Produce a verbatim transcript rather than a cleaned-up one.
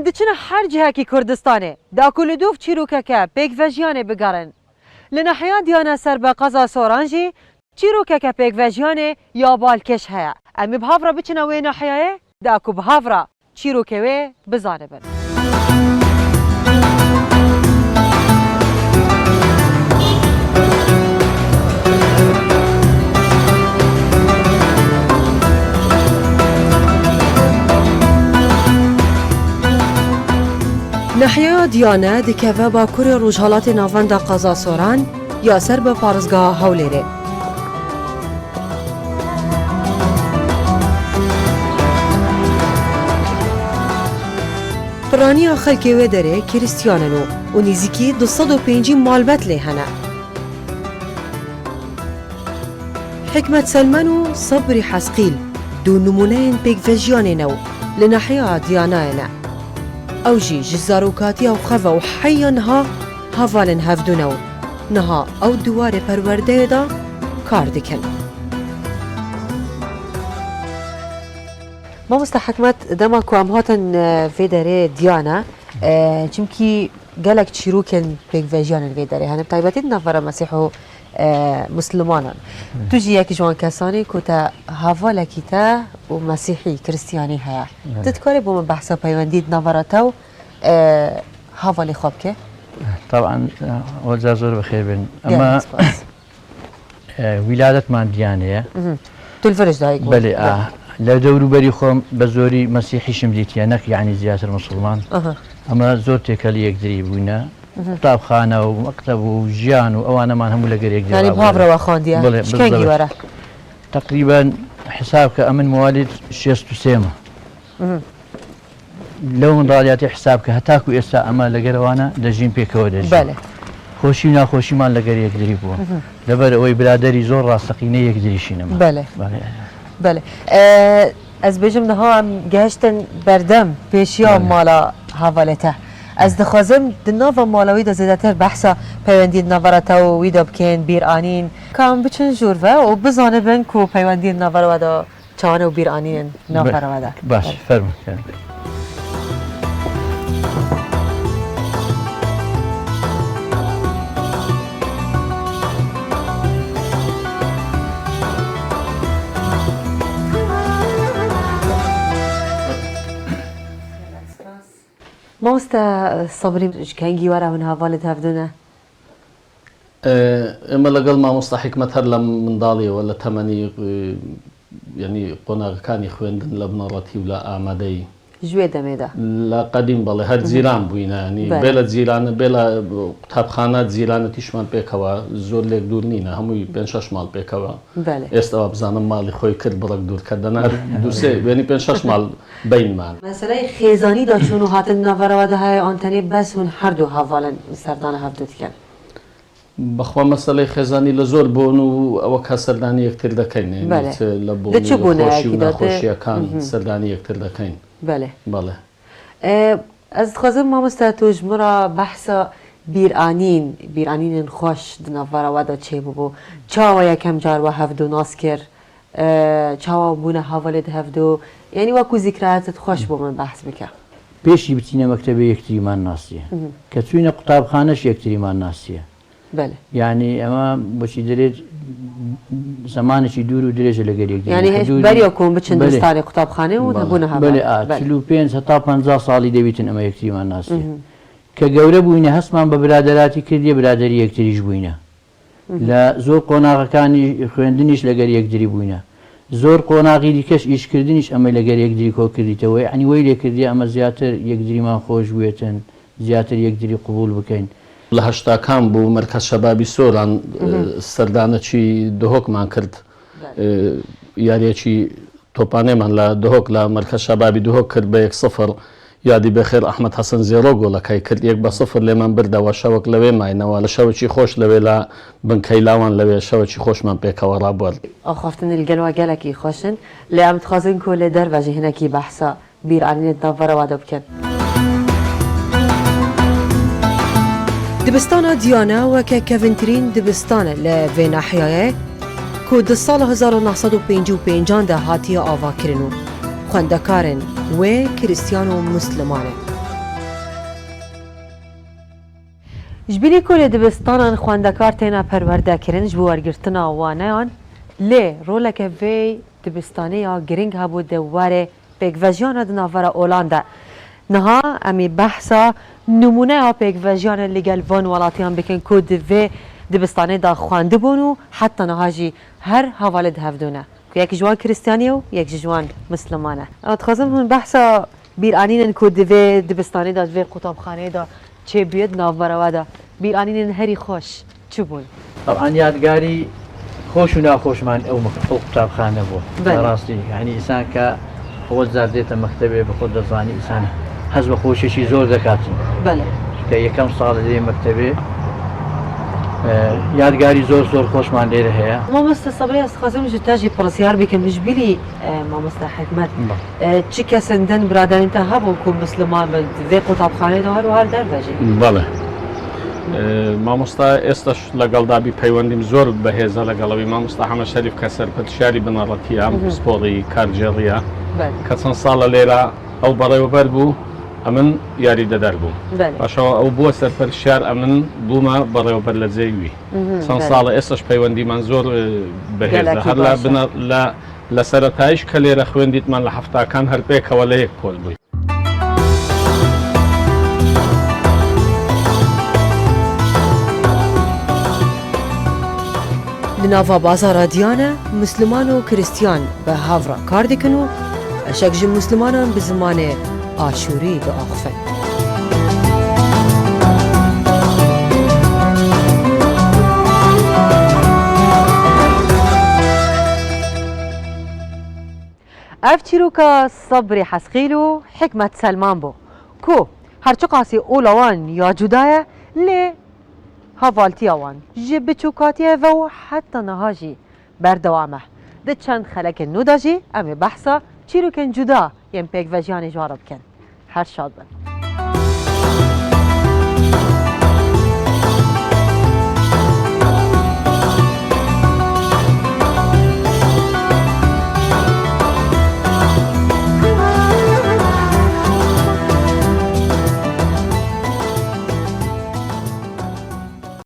diçine her cihekî Kurdistanê, da ku li dûv çîrokeke pêkvejiyanê bigerin. Li nahiya Diyane ser bi qeza Soran jî çîrokeke pêkvejiyanê ya balkêş heye. Em ê bi hev re biçine wê nahiyayê, da ku bi hev re çîrokê wê bizanibin. Nahiya Diyane dikeve bakurê rojhalatê navenda qeza Soran ya ser bi parêzgeha Hewlêrê. Piraniya xelkê wê derê Krîstiyan in û, û nêzîkî du sed û pêncî malbet lê hene. Hikmet Selman û Sebrî Hezqîl du nimûneyên pêkvejiyanê ne û li nahiya Diyanayê ne. Ew jî ji zarokatiya xwe ve û heya niha hevalên hevdû ne û niha ew di warê perwerdeyê de kar dikin. Mamoste Hikmet, dema ku em hatin, e, vê derê Diyane, e, çimkî gelek çîrokên pêkvejiyan li vê derê hene, bi taybetî di navbera Mesîh û, e, Mislimanan. Hı. Tu jî yek ji wan kesan î ku te hevalekî te û Mesîhî, Kristiyanî heye. Evet. Tu dikarî bo min behsa peywendî di navbera te û, e, hevalê xwe bike? Taban, e, hoca zor bi xêr bin. Gelek spas. E, wîladetman Diyanê ye. Mhm. Tu li vir ji dayik bû. Belê, a, li dewrûberî xwe bi zorî Mesîhî şim dîtiye, nek, yanî, ziyatr Musulman. Aha. Ama zor têkelî yekdirî bûne. Mhm. Qutabxane û mekteb û jiyan û ewaneman hemû li gel yekdirî. Yanî, bi hav re we xandiye. Belê, bi zor. Ji kengî were? Teqrîben hesab ke emin mewalîd şêst û sê me. Mhm. Lew min daliyatê hesab ke heta ku êsta ema li gel wana dejîn pêkeve dejîn. Belê. Xweşî û naxweşîman li gel yekdirî bû. Mhm. Li ber ewê biraderî zor rasteqînê yekdirî şînim. Belê. Belê. Belê. E, ez bêjim niha em gehiştin berdem pêşiya, belê, mala hevalê te. Ez dixwazim di nava mala wî de zêdetir behsa peywendiyên navbera te û wî de bikin, bîranîn. Ka em biçin jor ve û bizanibin ku peywendiyên navbera we de çawan û bîranînên navbera we de. Baş, fermo. Mamoste Sebrî, ji kengî were hûn hevalê di hevdû ne? Ê, ئێمە لەگەڵ مامۆستا حیکمەت هەر لە منداڵیەوە، لە تەمەنی، ێ، یعنی قۆناغەکانی خوێندن لە بنەڕەتی و لە ئامادەیی. Ji wê demê de. لە قەدیم، بەڵێ، هەر، مهم، جیران بووینە، یعنی، بەڵێ، بێ لە جیرانە، بێ لە قوتابخانە، جیرانە تیشمان پێکەوە، زۆر لێک دوور نینە، هەمووی پێنج شەش ماڵ پێکەوە. بەڵێ. ئێستا وا بزانم ماڵی خۆی کرد بڕک دوور کە دەنا دووسێ، یعنی پێنج شەش ماڵ بینمان. Meseleyê xêzanî de çûn û hatin di navbera we de heye, an tenê bes hûn her du hevalên serdana hevdu dikin? بەخوا مەسەلەی خێزانی لە زۆر بۆن و ئەوە کا سەردانی یەکتر دەکەین، یعنی، بەڵێ، چ لە بۆن لە چ و لە بۆنەیەکی خۆشی و دا تێ، ناخۆشیەکان، مهم، سەردانی یەکتر دەکەین. بەڵێ. بەڵێ. ئێ، ez dixwazim mamoste tu ji min re behsa bîranîn, bîranînên xweş di navbera we de çêbûbû. Çawa yekem car we hevdu nas kir? Ee, çawa bûne hevalê di hevdu? Yanî wekû zîkrayetê xweş bo min behs bike. Pêşî biçîne mektebê yektirîman nasiye. Mhm. Ke çûyne qutabxaneş yektirîman nasiye. Belê. Yanî ema boçî dirêj, zemanekî dûr û dirêj e li gel yektirî. Yanî hêj beriya ku hûn biçin dibistanê qutabxanê û hebûne heval. Belê, a, belê, çil û pênc heta penca salî dewîtin ema yektirîman nasiye. Mhm. Ke gewre bûyne hesman bi biraderatî kirdiye, biraderî yektirî jî bûyne. Mhm. لە زۆر قۆناغەکانی خوێندنیش لەگەر یەکتری بووینە. زۆر قۆناغی دیکەش ئیشکردنیش ئەمە لەگەر یەکتری کۆ کردیتەوە. یعنی وەی لێ کردیە ئەمە زیاتر یەکتریمان خۆش بوێتن، زیاتر یەکتری قبول بکەین. لە هەشتاکان بوو، مەرکەز شەبابی سۆران، مهم، ئە، سەردانەکی دهۆکمان کرد. بەڵێ. ئە، یاریەکی تۆپانێمان لە دهۆک، لە مەرکەز شەبابی دهۆک کرد بە یەک سفر. یادی بەخێر ئەحمەد حەسەن زێرۆ گۆلەکەی کرد، یەک بە سفر لێمان بردەوە. شەوەک لەوێ ماینەوە، لە شەوەکی خۆش لەوێ لە بنکەی لاوان لەوێ شەوەکی خۆشمان پێکەوە ڕابوارد. ئاخافتن لەگەل وە گەلەکی خۆشن، لێ ئەم دخوازن کو لێ دەربەژی هەنەکی بەحسا بیرانینێت ناوبەرەوە دەبکەن. Dibistana Diyane weke kevintirîn dibistan e li vê nahiyayê ku di sala hezar û neh sed û pêncî û pêncan de hatiye avakirin û xwendekarên wê Krîstiyan û Musliman in. Ji bilî ku li dibistanan xwendekar têne perwerdekirin ji bo wergirtina waneyan, lê roleke vê dibistanê ya giring hebû di warê pêkvejiyana di navbera olan de. Niha em ê behsa nimûneya pêkvejiyana li gel van welatiyan bikin ku di vê dibistanê de xwendibûn û heta niha jî her hevalê di hevdû ne. Ku yek ji wan Kristiyan e û yek ji wan Misliman e. Ew dixwazim hûn behsa bîranînin ku di vê dibistanê de, di vê qutabxaneyê de çêbûye di navbera we de. Bîranînên herî xweş çi bûn? Teban yadgarî xweş û naxweşman ew mek-, ew qutabxane bû. Belê. Bi rastî, yanî însan ke xwe zerdê te mektebê bi xwe dizanî, însan hez bi xweşişî zor dekatin. Belê. Ke yekem sal dê mektebê, e, yadgarî zor zor xweşman lêre heye. Mamoste Sabrî, ez dixwazim ji te jî pirsiyar bikim, ji bilî, e, mamoste Hikmet. Ba. E, çi kesên din biraderên te hebûn ku misliman bin, di vê qutabxaneyê de her û her derve jî? Bele. E, mamosta ئێستاش لەگەڵدا بی پەیوەندیم زۆر بەهێزە لەگەڵەوەی. مامۆستا حەمە شەریف کە سەرپەرشیاری بنەڕەتیە، Mhm. پسپۆڕی کارگێڕیە. Belê. کە چەند ساڵە لێرە ئەو بەڕێوەبەر بوو، ئەمن یاریدەدەر بووم. Belê. پاشەوە ئەو بووە سەرپەرشیار، ئەمن بوومە بەڕێوەبەر لە جێوی. Mhm. چەند Belê. ساڵە ئێستاش پەیوەندیمان زۆر، ئە، بەهێزە. Gelekî هەر لە باشە. بنە-، لە، لە سەرەتایش کە لێرە خوێندیتمان لە حەفتاکان هەر پێکەوە لە یەک کۆل بووین. Li nava bazara Diyane, Misliman û Kristiyan bi hev re kar dikin û beşek ji Mislimanan bi zimanê Aşûrî diaxifin. Ev çîroka Sabrî Hesqîl û Hikmet Selman bû ku herçiqasî ola wan ya cuda ye, lê hevaltiya wan ji biçûkatiye ve û heta niha jî berdewam e. Di çend xelekên nû de jî em ê behsa çîrokên cuda yên pêkvejiyanê ji wan re bikin. Her şad bin.